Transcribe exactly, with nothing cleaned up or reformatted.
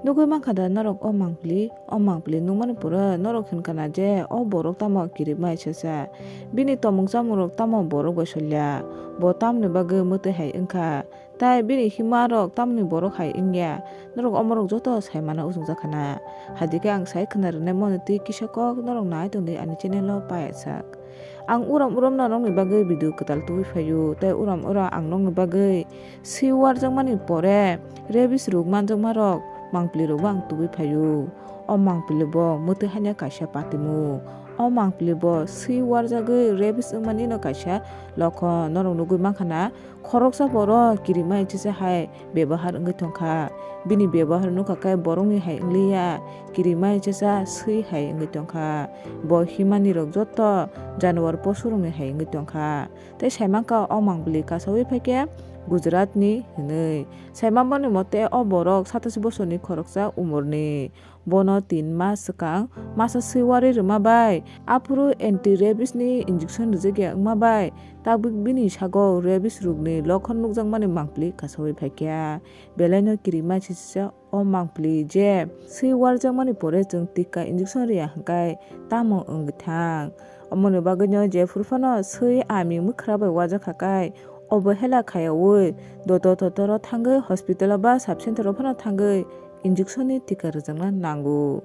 Nugwi mankha da norok o mangpili? O mangpili nukmani pore norok hinkha na je o borok tamo kirima isasa? Bini tomung chamungrok tamo borok bai solia? Bo tamoni bagwi mwtwi hai wngkha? Tai bini himarok tamoni borok hai wngya? Norok omorok joto saimano uchungjakhana. Hadikhe ang sai khwna rwnaimano twi kisa kok norok nai tongdi ani channel o payajak. Ang urom urom no nokni bagwi video kwtal tubui phaio, tei urom urom ang nokni bagwi swi warjakmani pore rabies rwk manjakmarok mangpili rokbo ang tubui phaio. O mangpili bo mwtwi hanya kaisa patimung. O mangpili bo swi warjagwi rabies wngmani no kaisa lokhon. Norok nugwi mankha na, khoroksa borok kirima isasa hai bebohar wngwi tongkha. Bini bebohar nukha khe borokni hai wngliya, kirima isasa swi hai wngwi tongkha. Bo himani rok joto januar posurokni hai wngwi tongkha. Tei saimankha o mangpili kasaui phaikhe Gujaratni hwnwi. Saimanmani mote o borok satashi bosorni khoroksa umorni. Bono tin mas swkang masa swi warwi rwma bai, aphuru anti rabies ni injection rwjakya wngma bai, tabuk bini sago rabies rokni lokhon nukjakmani mangpili kasaui phaikha. Belaino kirima sisisa o mangpili je swi warjakmani pore chwng tika injection rwya hwnkhe tamo wngwi thang? Omoni bagwino jephuru phano swi ami mwkhra bai wajakha khe obohela khayaui dotor totoro thangwi hospital o ba sub center o phano thangwi injection ni tika rwjakna nango.